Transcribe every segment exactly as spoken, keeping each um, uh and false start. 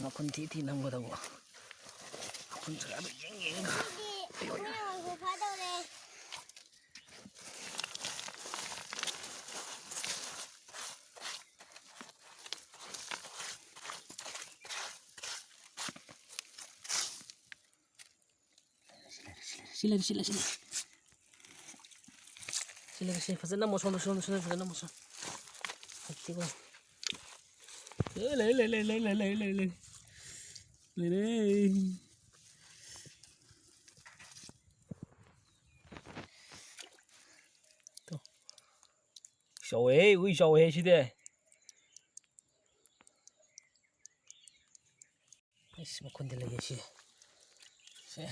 ꯃꯈꯨꯟ ꯊꯤ ꯊꯤ ꯅꯝꯒꯗꯧꯕ꯫ ꯃꯈꯨꯟ ꯆꯠꯂꯒ ꯌꯦꯡ ꯌꯦꯡꯒ꯫ ꯑꯩꯈꯣꯏꯅ ꯉꯥꯏꯈꯣ ꯐꯥꯗꯧꯔꯦ꯫ ꯁꯤ ꯂꯩꯔꯦ, ꯁꯤ ꯂꯩꯔꯦ, ꯁꯤ ꯂꯩꯔꯦ꯫ ꯁꯤ ꯂꯩꯔꯦ, ꯁꯤ ꯐꯖꯅ ꯅꯝꯃꯣ, ꯁꯣꯝꯗ, ꯁꯣꯝꯗ ꯐꯖꯅ ꯅꯝꯃꯣ, ꯁꯣꯝ꯫ ꯐꯠꯇꯦꯀꯣ꯫ ꯑꯦ, ꯂꯩ, ꯂꯩ, ꯂꯩ꯫ ꯂꯩꯔꯦ꯫ ꯇꯣ꯫ ꯆꯥꯎꯋꯦꯍꯦ, ꯎꯏ ꯆꯥꯎꯋꯦꯍꯦ ꯁꯤꯗꯤ꯫ ꯑꯩꯁ, ꯃꯈꯨꯟꯗꯤ ꯂꯩꯌꯦ ꯁꯤ꯫ ꯁꯦ꯫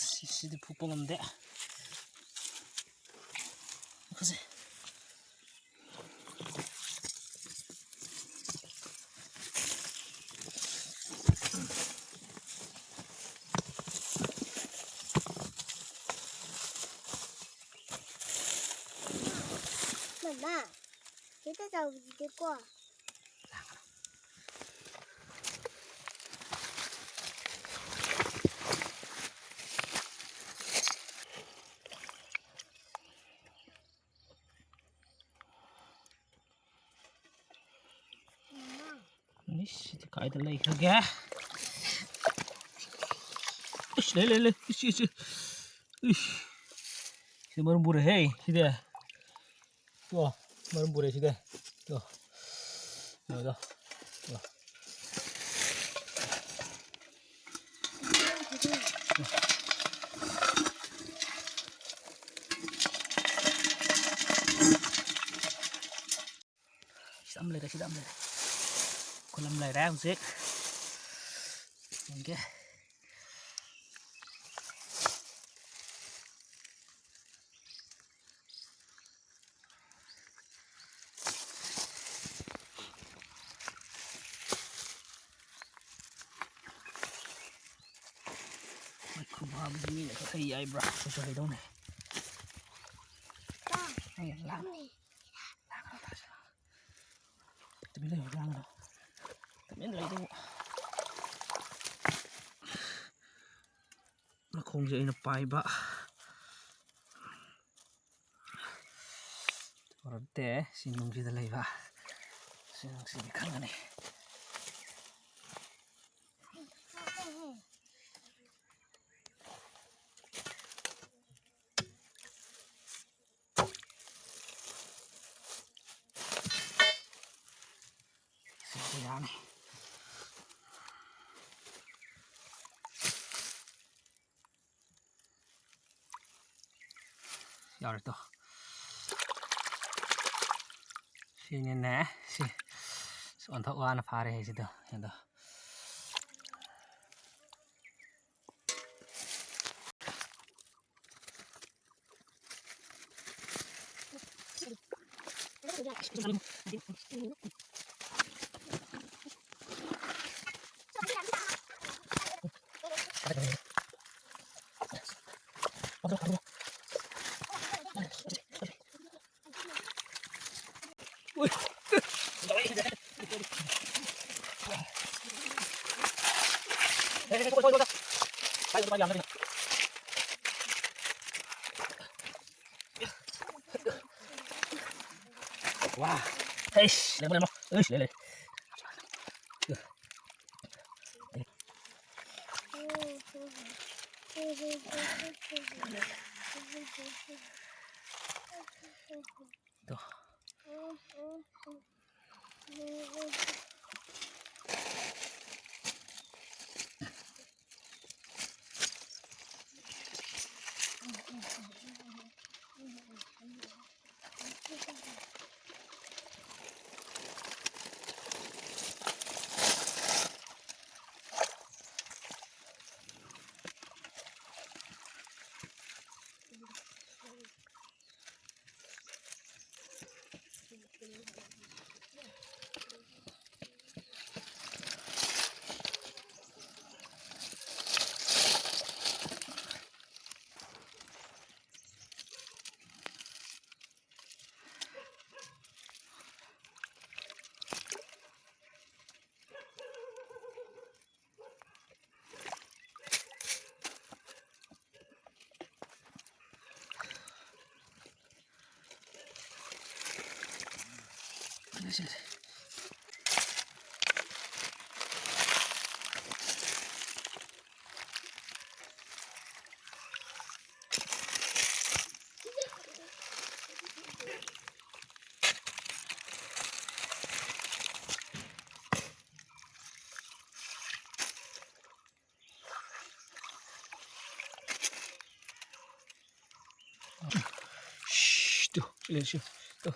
ꯁꯤ-, ꯁꯤꯗꯤ ꯐꯨꯛꯄ ꯉꯝꯗꯦ꯫ ꯃꯈꯨꯠꯁꯦ꯫ ꯃꯃꯥ, ꯈꯤꯇ ꯆꯥꯎꯕꯁꯤꯗꯤꯀꯣ꯫ ꯏꯁ, ꯁꯤꯗꯤ ꯀꯥꯏꯗ ꯂꯩꯈ꯭ꯔꯒꯦ? ꯏꯁ, ꯂꯩ, ꯂꯩ, ꯂꯩ꯫ ꯏꯁ, ꯏꯁ, ꯏꯁ꯫ ꯏꯁ꯫ ꯁꯤ ꯃꯔꯨꯝ ꯄꯨꯔꯦꯍꯦ, ꯁꯤꯗꯤ꯫ ꯇꯣ, ꯃꯔꯨꯝ ꯄꯨꯔꯦ ꯁꯤꯗꯤ꯫ ꯇꯣ꯫ ꯌꯦꯡꯉꯣ ꯇꯣ꯫ ꯇꯣ꯫ ꯁꯤꯗ ꯑꯃ ꯂꯩꯔꯦ, ꯁꯤꯗ ꯑꯃ ꯂꯩꯔꯦ꯫ ꯈꯨꯂꯝ ꯂꯩꯔꯦ ꯍꯧꯖꯤꯛ꯫ ꯌꯦꯡꯒꯦ꯫ ꯃꯩꯈꯨ ꯐꯥꯕꯁꯤ ꯃꯤꯅ ꯀꯛꯊꯠ ꯌꯥꯏꯕ꯭ꯔꯥ? ꯑꯩꯈꯣꯏꯁꯨ ꯍꯩꯗꯧꯅꯦ꯫ ꯂꯥꯡ-, ꯂꯥꯡꯒꯅꯨ, ꯇꯥꯁꯤ ꯂꯥꯡꯒꯅꯨ꯫ ꯇꯨꯃꯤꯟ ꯂꯩꯌꯨ, ꯂꯥꯡꯒꯅꯨ꯫ ꯇꯨꯃꯤꯟ ꯂꯩꯌꯨ꯫ ꯃꯈꯣꯡꯁꯦ ꯑꯩꯅ ꯄꯥꯏꯕ꯫ ꯇꯧꯔꯛꯇꯦ꯫ ꯁꯤ ꯅꯨꯡꯁꯤꯗ ꯂꯩꯕ꯫ ꯁꯤ ꯅꯨꯡꯁꯤꯗꯤ ꯈꯪꯒꯅꯤ꯫ ꯁꯤꯗꯤ ꯌꯥꯅꯤ꯫ ꯌꯥꯎꯔꯦ ꯇꯣ꯫ ꯁꯤꯅꯤꯅꯦ꯫ ꯁꯤ, ꯁꯤ ꯑꯣꯟꯊꯣꯛ ꯋꯥꯅ ꯐꯥꯔꯦ ꯍꯥꯏꯁꯤꯗꯣ꯫ ꯑꯗꯣ ꯋꯥ꯫ ꯑꯩꯁ, ꯂꯩꯃꯣ, ꯂꯩꯃꯣ꯫ ꯑꯩꯁ, ꯂꯩ, ꯂꯩ꯫ ꯇꯣ꯫ ꯇꯨ, ꯁꯤ ꯂꯩ, ꯁꯤ꯫ ꯇꯨ꯫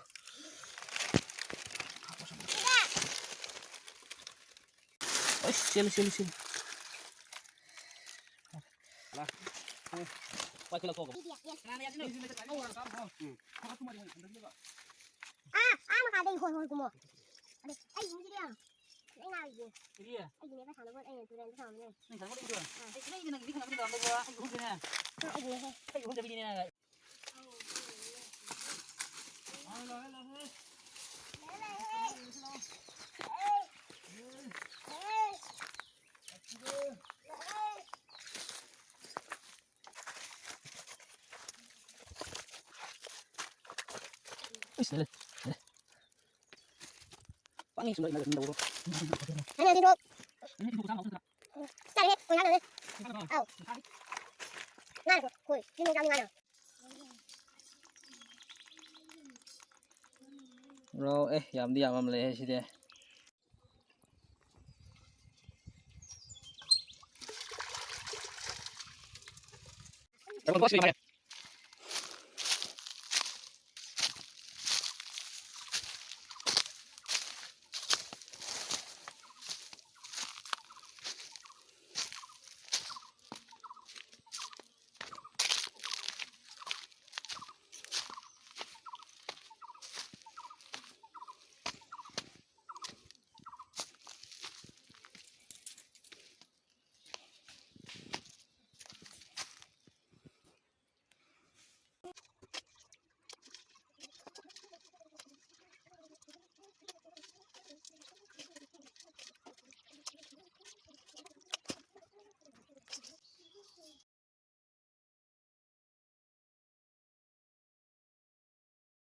ꯑꯁ, ꯆꯦꯜꯂꯨ, ꯆꯦꯜꯂꯨ, ꯆꯦꯜꯂꯨ꯫ ꯄꯥꯏꯈꯠꯂꯛꯈꯣ꯫ ꯑꯥ, ꯑꯥ ꯃꯈꯥꯗꯩ ꯍꯣꯏ, ꯍꯣꯏ, ꯀꯨꯝꯃꯣ꯫ ꯑꯗꯨ ꯑꯩ ꯌꯨꯝꯁꯤꯗ ꯌꯥꯝ ꯂꯣꯏ ꯉꯥꯡꯉꯤꯁꯦ꯫ ꯀꯔꯤ? ꯑꯩꯒꯤꯅꯦ ꯄꯩꯁꯥ ꯂꯧꯕ, ꯑꯩꯅ ꯇꯨꯔꯦꯟꯗ ꯊꯝꯃꯝꯕꯅꯦ꯫ ꯅꯪ ꯄꯩꯁꯥ ꯂꯧꯕ ꯂꯩꯕ꯭ꯔꯣ? ꯑꯥ꯫ ꯑꯩ ꯂꯩꯗꯤ ꯅꯪꯒꯤꯗꯤ ꯈꯪꯉꯝꯅꯤꯗ, ꯂꯧꯕ ꯑꯩꯒꯤ ꯑꯍꯨꯝꯗꯨꯅꯦ꯫ ꯑꯥ, ꯑꯩꯒꯤꯅꯦꯍꯦ꯫ ꯑꯩ ꯑꯍꯨꯝꯗ ꯄꯤꯅꯤꯅꯦ꯫ ꯄꯥꯅꯤ ꯁꯨꯝ ꯂꯩ, ꯂꯩ, ꯂꯩ, ꯂꯩ꯫ ꯑꯩꯅ ꯑꯗꯨꯗꯣ ꯆꯥꯔꯦ, ꯀꯣꯏꯂꯥ ꯂꯩꯔꯦ꯫ ꯑꯥꯎ꯫ ꯉꯥ ꯂꯩꯀꯣ, ꯍꯣꯏ, ꯁꯤ ꯃꯣꯏ ꯆꯥꯕ ꯉꯥꯅ꯫ ꯔꯣ, ꯑꯦ, ꯌꯥꯝꯗꯤ ꯌꯥꯝꯃꯝꯂꯦꯍꯦ ꯁꯤꯗꯤ꯫